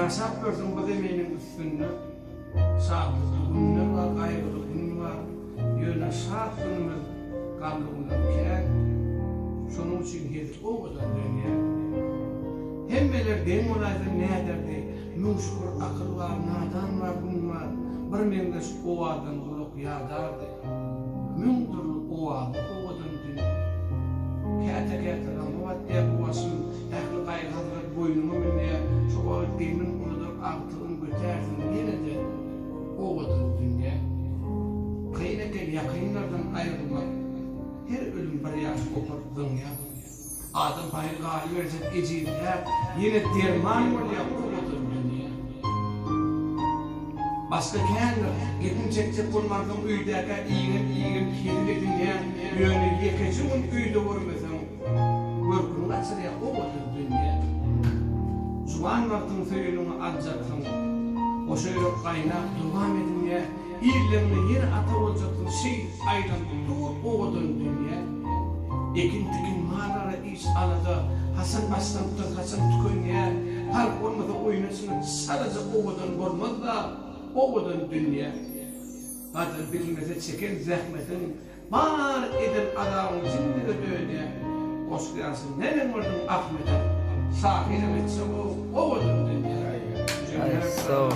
Ýaşap ýörsüň bu zeminiň üstünde, Şatlykly günler bar, gaýgyly gün bar. Ýöne şat günümiz gamly günden kän. Şonuň üçin hezil owadan dünýä. Hemmeler deň bolaýsa näderdi? Müň şükür akyl bar, nadan bar, güň bar. Bir meňzeş owazdan gulak ýadardy. Müň dürli owazly owadan dünýä. Käte-käte gama batýar bu başym, Ähli gaýgy-hasrat boýnuňa münýär. Şo wagt gelniň uludyr agtygyň götärsiň ýene-de owadan dünýä. Kyn eken ýakynlardan aýrylmak, Her ölüm bir ýaş goparyp zyňýar. Adam paýy galyberjek ejizläp, Ýene derman bolýar owadan dünýä. Başga kändir, gepim çekjek bolmansoň öýdäkä iýgin-iýgin hezil edinýän, ýöne ýekeje gün öýde görmeseň, Görküňi gaçyrýar owadan dünýä. Juwan wagtyň söýeniňi aljaksyň. Goşa ýürek gaýnap dowam edinýä. Irleňde ýene ata boljaksyň şeýdip aýlanyp dur owadan dünýä. Ekin-tikin mal-gara iş-alada haçan başlanypdyr haçan tükenýä. Parh bolmasa oýna-çyna çalaja owadan bolmaz-da owadan dünýä. Gadyr bilmese çeken zähmetiň Bar eden azabyň jimlige dönýä. Goşgy ýazsyn neneň gördüň Ahmede. Şahyram etse gowy owadan dünýä. Aý sag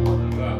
bol.